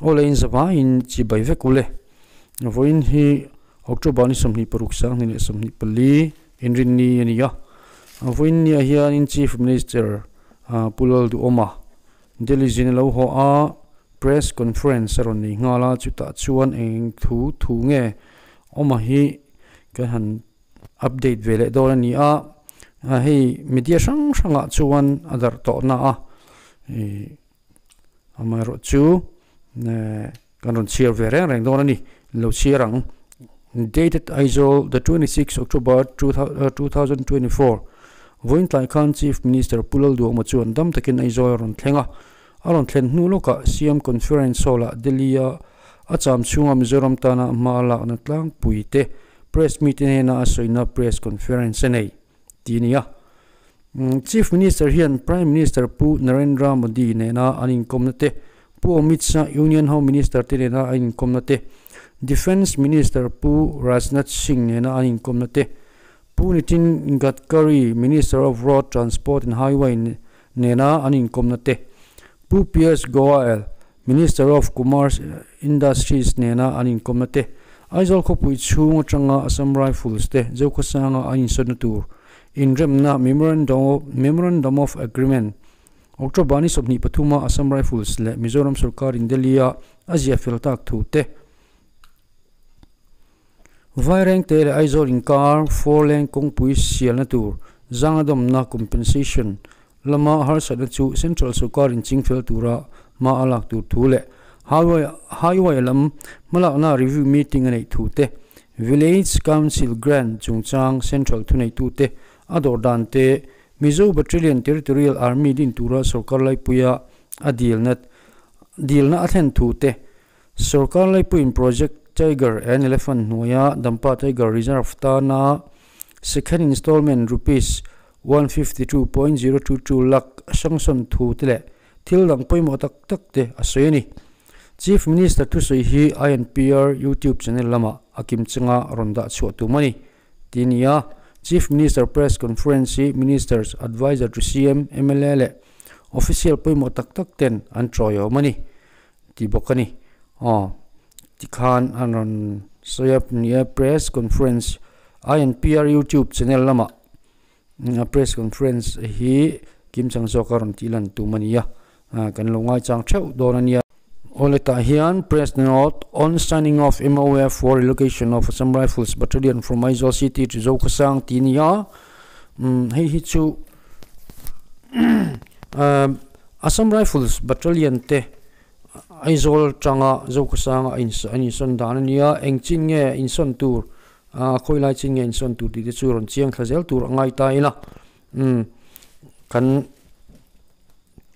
Awle in zavaiin chibai vek ule. Vawiin hi October ni 26 2024 inrinni a ni a. Vawiin niah hianin Chief Minister Pu Lalduhawma Delhi zin a lo haw a, Press Conference a rawn nei nghal a, chutah chuan eng thu thu nge awma hi kan han update ve leh dawn a ni a. Hei media hrang hrangah chuan a darh tawh na a, ih amaherawh chu kan rawn chhiar ve reng reng dawn a ni, lo chhiar ang. Dated Aizawl the 26 October 2024 Vawiin tlai khan Chief Minister Pu Lalduhawma chuan dam takin Aizawl a rawn thleng a, a rawn thlen hnu lawkah CM Conference Hall-ah Delhi-a a cham chhunga Mizoram tana hma a lakna tlangpui te Press mite hnena a sawina Press Conference a nei tih a ni a. Chief Minister hian Prime Minister Pu Narendra Modi nena an inkawmna te, Pu Amit Shah Union Home Minister te nena an inkawmna te, Defence Minister Pu Rajnath Singh nena an inkawmna te, Pu Nitin Gadkari Minister of Road Transport and Highway nena an inkawmna te, Pu Piyush Goyal Minister of Commerce Industries nena an inkawmna te, Aizawl khawpui chhung atanga Assam Rifles te Zokhawsanga an insawnna tur inremna Memorandum of Agreement October ni 23 a Assam Rifles leh Mizoram sorkar in Delhi-a a ziah fel tak thu te, Vairengte leh Aizawl inkar four lane kawngpui sialna tur zangadawmna compensation lama harsatna chu Central sorkar in chingfel tura hma a lak tur thu leh Highway lam hmalakna review meeting a neih thu te, Village Council Grant chungchang Central thuneitute a dawr dan te, Mizo Battalion Territorial Army din tura sorkar laipuia a dilna dilna a thlen thu te, sorkar laipuiin Project Tiger and Elephant hnuaia Dampa Tiger Reserve tana second installment Rupees 152.022 lakh a sanction thu te leh thil dang pawimawh tak tak te a sawi a ni. Chief Minister thusawi hi INPR YouTube channel lamah a kim chunga rawn dah chhuah tum a ni tih a ni a. Chief Minister Press Conference hi Ministers, Adviser to CM, mla leh Official pawimawh tak tak ten an tawiawm a ni tih bawk a ni. Aw tikhan an rawn sawi a ni a, Press Conference INPR YouTube channel lamah Press conference hi kimchang zawka rawn tih lan tum a ni a, kan lo ngaichang theuh dawn a nia. Awle tah hian press note on signing of MOF for relocation of Assam Rifles Battalion from Aizawl City to Zokhawsang tih a ni a, hei hi chu Assam Rifles Battalion te Aizawl atanga Zokhawsanga an insawn dan a ni a, engchin nge insawn tur A khawi lai chin nge insawn tur tih te chu rawn chiang thla zel tur a ngai ta ila umm kan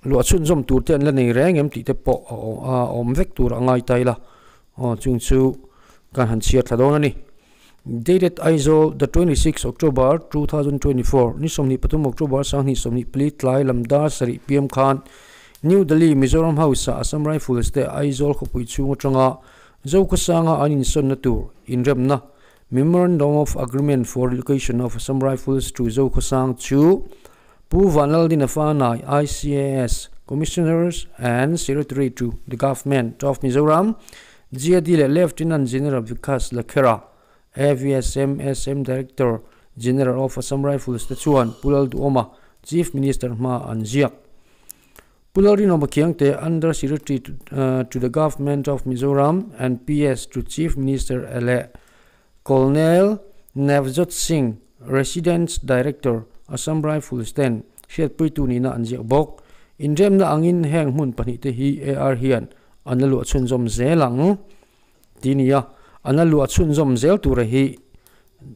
luah chhunzawm tur te an la nei reng em tih te pawh a awm vek tur a ngai ta ila aw chung chu kan han chhiar thla dawn a ni. Dated Aizawl the 26 October 2024 ni 23 October 2024 tlai lam dar sarih pm khan New Delhi Mizoram House ah Assam Rifles te Aizawl khawpui chhung atanga Zokhawsanga an insawnna tur inremna, Memorandum of Agreement for Relocation of Assam Rifles to Zokhawsang chu Pu Vanlaldina Fanai, ICAS, Commissioners and Secretary to the Government of Mizoram, GAD leh Lieutenant General Vikas Lakhera, AVSM, SM Director General of Assam Rifles te chuan Pu Lalduhawma, Chief Minister hma an ziak. Pu Lalrinawma Khiangte, Under Secretary to the Government of Mizoram and PS to Chief Minister leh Colonel Navjot Singh, Residence Director, Assam Rifles ten hriatpuitu nihna an ziak bawk. Inremna angin heng hmun pahnihte hi AR hian an la luah chhunzawm zel ang tih a ni a, an la luah chhunzawm zel tura hi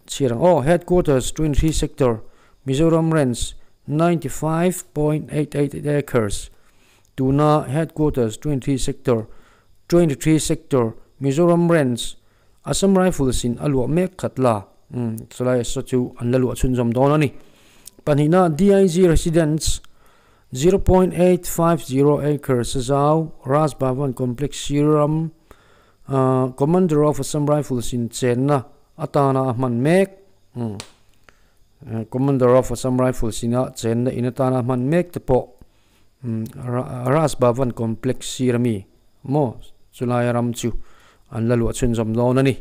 chhiar ang aw. Headquarters, 23 Sector, Mizoram Range, 95.888 acres, tuna Headquarters, 23 Sector, 23 Sector, Mizoram Range, Assam Rifles in a luah mek khat la, chulai saw chu an la luah chhunzawm dawn a ni. Pahnihna, DIG Residence, 0.850 acres a zau, Raj Bhavan Complex Sriram, Commander of Assam Rifles in chenna atana a hman mek. Commander of Assam Rifles ina chenna in atana a hman mek te pawh Raj Bhavan Complex sir ami maw Chulai ram chu an la luah chhunzawm dawn a ni.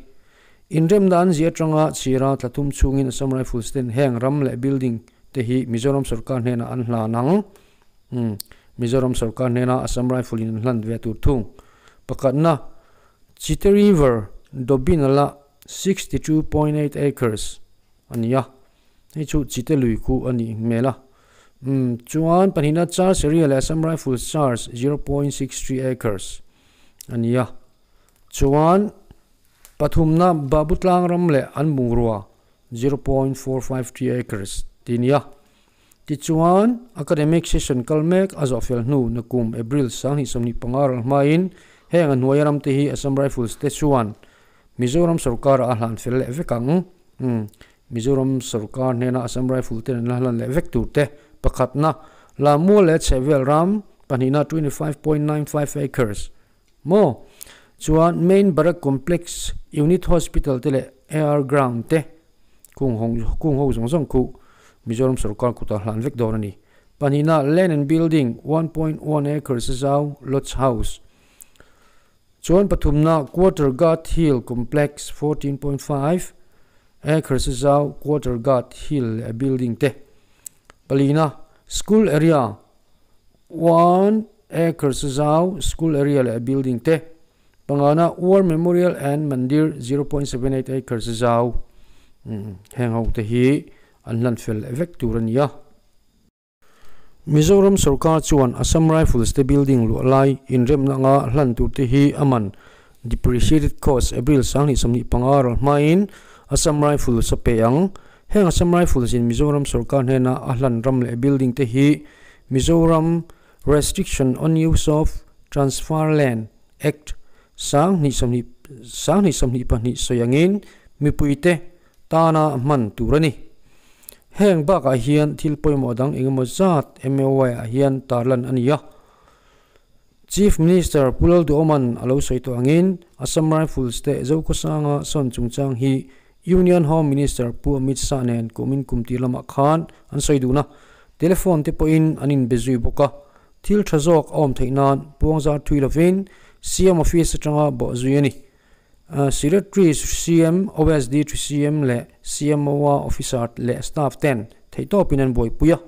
Inremna an zia atanga chhira thla thum chhungin Assam Rifles ten heng ram leh building te hi Mizoram sorkar hnenah an hlan ang. Umm Mizoram sorkar hnena Assam Rifle in an hlan ve tur thung. Pakhatna, Chite River, Dobinala 62.8 acres a ni a. Hei chu Chite lui khu a nih hmel a. Umm chuan pahnihna Charge area leh Assam Rifles Charge 0.63 acres a ni a. Chuan pathumna Babu tlang ram leh an bungrua 0.453 acres tih a ni a. Tichuan, academic session kal mek a zawh fel hnu nakum April 2025 ral hmain heng a hnuaia ramte hi Assam Rifles te chuan Mizoram sorkarah a hlan fel leh vek ang. Mizoram sorkar hnena Assam Rifle ten an la hlan leh vek tur te pakhatna Lamual leh chhehvel ram pahnihna 25.95 acres maw chuan Main Barrack Complex, Unit Hospital te leh AR Ground te Kung kung ho zawng zawng khu Mizoram sorkar kutah hlan vek dawn a ni. Pahnihna Land and Building 1.1 acres zau Lodge House chuan pathumna Quarter Guard Hill Complex 14.5 acres zau Quarter Guard Hill leh a building te. Palina School Area 1 acres zau School Area leh a building te. Pangana War Memorial and Mandir 0.78 acres zau heng ho te hi an hlan fel leh vek tur a ni a. Mizoram sorkar chuan Assam Rifles te building luah lai inremna anga hlan tur te hi a man depreciated cost April 2025 ral hmain Assam Rifles a pe ang. Heng Assam Rifles in Mizoram sorkar hnena a hlan ram leh building te hi Mizoram Restriction on Use of Transfer Land Act 2022 sawi angin mipuite tana hman tur a ni. Heng bakah hian thil pawimawh dang engemaw zat MOI ah hian tarlan a ni a. Chief Minister Pu Lalduhoman a lo sawi tawh angin Assam Rifles te Zokhawsanga sawn chungchang hi Union Home Minister Pu Amit Shah nen kumin kum tir lamah khan an sawi dun a. Telephone te pawhin an inbe zui bawk a, thil tha zawk a awm theih nan puangzar thui lovin CM office atanga bawh zui a ni. Secretary CM, OSD to CM leh CMO-a officer leh staff ten theihtawpin an buaipui a.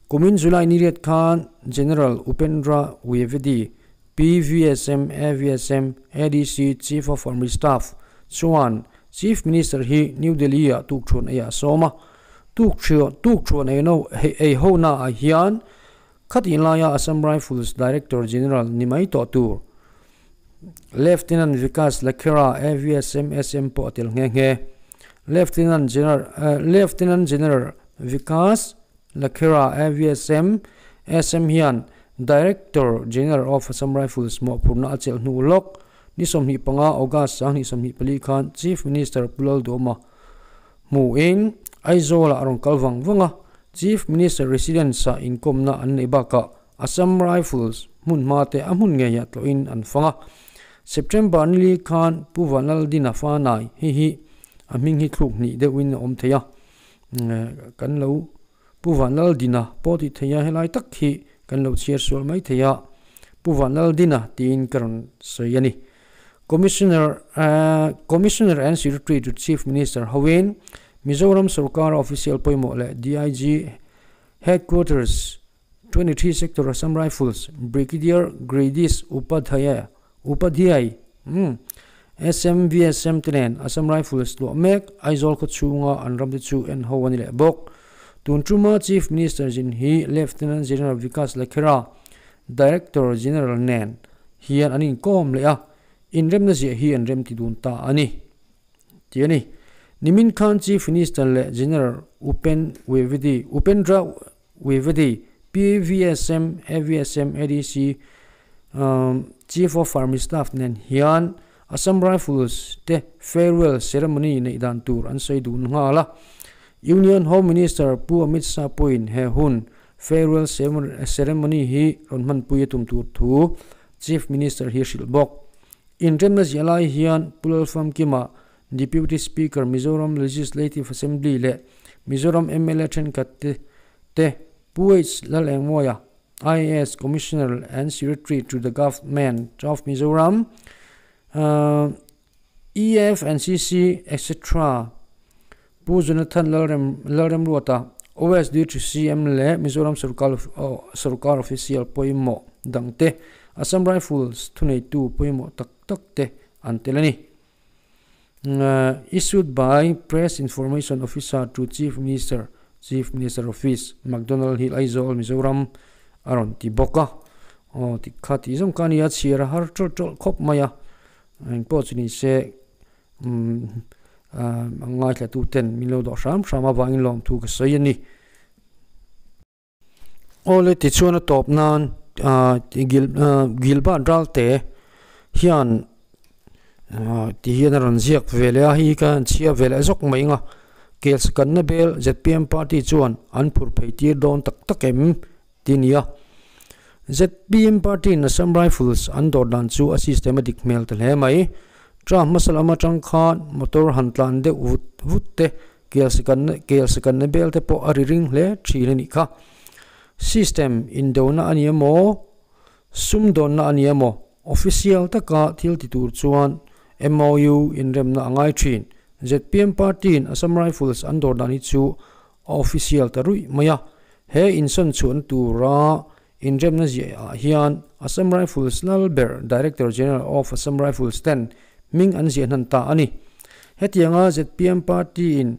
Kumin July ni riat khan General Upendra Dwivedi, PVSM, AVSM, ADC, Chief of Army Staff chuan Chief Minister hi New Delhi-ah tukṭhuan ei ah sawm a. Tukṭhuan ei ho naah hian khatih laia Assam Rifles Director General ni mai tawh tur Lieutenant Vikas Lakhera, AVSM, SM pawh a tel nghe nghe. Lieutenant General Vikas Lakhera, AVSM, SM hian Director General of Assam Rifles mawhphurhna a chelh hnu lawk ni 25 August 2024 khan Chief Minister Pu Lalduhoma hmuhin Aizawl-ah a rawn kal vang vang a, Chief Minister Residence-ah inkawmna an neih bakah Assam Rifles hmun hma te a hmun ngeiah tlawhin an fang a. September nili khan Pu Vanlaldina Fanai hi hi a hming hi thluk hnih deuhin a awm thei a, kan lo Pu Vanlaldina pawh tih thei a, helai tak hi kan lo chhiar sual mai thei a, Pu Vanlaldina tiin ka rawn sawi a ni. Commissioner Commissioner and Secretary to Chief Minister hoin Mizoram sorkara official pawimawh leh DIG Headquarters 23 Sector Assam Rifles Brigadier Gridis Upadhyay Upadhyay SMVSM te nen Assam Rifles luah mek Aizawl khaw chhunga an ramte chu en ho a ni leh bawk. Tun tuma Chief Minister zin hi Lieutenant General Vikas Lakhera Director General nen hian an inkawm leh a, inremna ziah hi an remti dun ta a ni, tih a ni. Nimin khan Chief Minister leh General Upen Dwivedi, Upendra Dwivedi, PVSM, AVSM, ADC, Chief of Army Staff nen hian Assam Rifles te farewell ceremony neih dan tur an sawi dun nghal a. Union Home Minister Pu Amit Shah pawhin he hun Farewell ceremony hi rawn hmanpui a tum tur thu Chief Minister hi a hrilh bawk. Inremna ziah lai hian Pu Lalfamkima, Deputy Speaker Mizoram Legislative Assembly leh Mizoram mla thenkhat te te Pu H Lalengmawia, IAS, Commissioner and Secretary to the Government of Mizoram, EF and CC etc. Pu Jonathan Lalremruata, OSD to CM leh Mizoram Sorkar Official pawimawh dangte, Assam Rifles thuneitu pawimawh tak tak te an tel a ni. Issued by Press Information Officer to Chief Minister, Chief Minister Office, McDonald Hill, Aizawl, Mizoram a rawn ti bawk a. Aw ti kha tih zawng kha a ni a, chhiar a har tawlh tawlh khawp mai a. Engpawh chu ni se umm a ngaithla ten min lo dawh hram hram avangin lawmthu ka sawi a ni. Awle tichuan a tawp nan Gilbert Ralte hian ti hian a rawn ziak ve leh a, hei hi khan chhia ve leh zawk mai ang a, Kelsakanna bel zpm party chuan an phur phei tir dawn tak tak em ti a ni a. Zpm party in Assam Rifles an dawr dan chu a system a dik hmel ta hle mai. Tram hmasa lam atang khan motor han tlan deuh vut vut te Kel sakanna bel te pawh a ri ring hle thin a nih kha. System indona a ni emaw, sumdawnna a ni emaw, official taka thil ti tur chuan MOU inremna a ngai thin. Zpm party-in Assam Rifles an dawr dan hi chu a official ta ruih mai a. He insawn chhuahna tura inremna ziah ah hian Assam Rifles lal ber Director General of Assam Rifles ten hming an ziah hnan ta a ni. Hetianga zpm party-in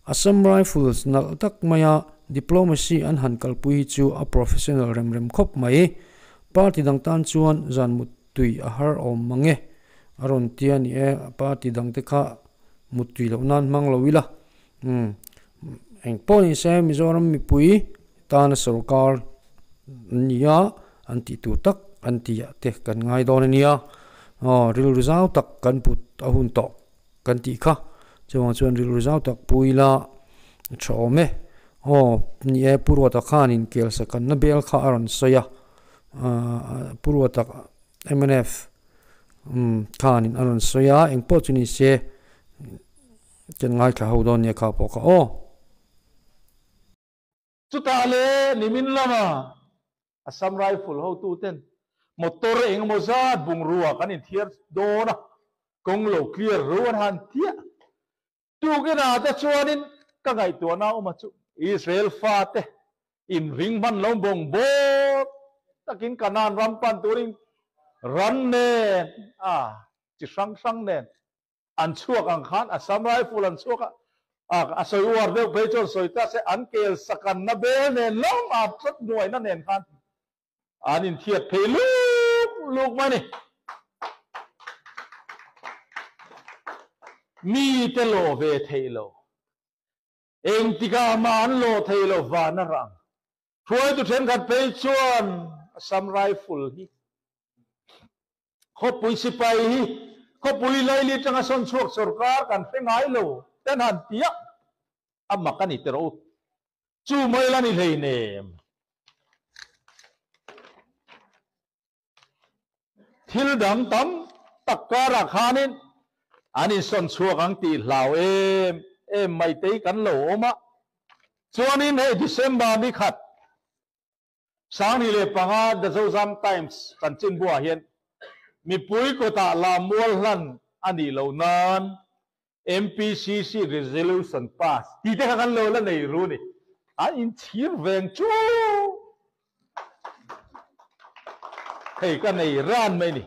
Assam Rifles nalh tak maia diplomacy an han kalpui hi chu a professional rem rem khawp mai. Party dang tan chuan zan muttui a har awm mang e a rawn ti a ni e, party dangte kha muttui loh nan hmang lo ila. Umm engpawh ni se Mizoram mipui tana sorkar an ni a, an tih tur tak an tih ah te kan ngai dawn a nia. Aw rilru zau tak kan put a hun tawh kan tih kha chuvang chuan rilru zau tak pu ila a tha awm e. Aw ni e Pu Ruata khanin kelsa kanna bel kha a rawn sawi a, aah Pu Ruata mnf umm khanin a rawn sawi a engpawh chu ni se. Kan ngaithla ho dawn nia kha pawh kha aw. Chutah le nimin lama Assam Rifle hotuten motor engemaw zat bungrua kan inthiar dawn a, kawng lo clear ru an han tiah. Tukinah te chuanin ka ngaihtuahna awm a chu Israel fate inring hman lo bawng bawk takin Canaan ram pan turin ran nen a chi hrang hrang nen An chhuak ang khan Assam Rifle an chhuak a, a sawi uar deuh phei chuan sawi ta se an kel sakanna bel nen lawm a tlat nuaina nen khan an inthiat phei luk luk mai a ni. Mite lawh ve theih lo, engtikah mah an lawh thei lo van a rang. Hruaitu thenkhat phei chuan Assam Rifle hi Khawpui sipai hi khawpui laili atanga sawn chhuak sorkar kan hre ngai lo ten han ti a, a mak a ni teh rawh u. Chu mai la ni hleinem. Thil dang tam tak karah khanin an insawn chhuak ang tih hlau em em mai te hi kan lo awm a. Chuanin hei December ni khat 2005 The Zozam Times chanchinbuah hian mipui kawtah lammual hlan a nih loh nan MPCC resolution pass tih te kha kan lo la nei ru ni. An inchhir veng chu hei ka nei ran mai ni.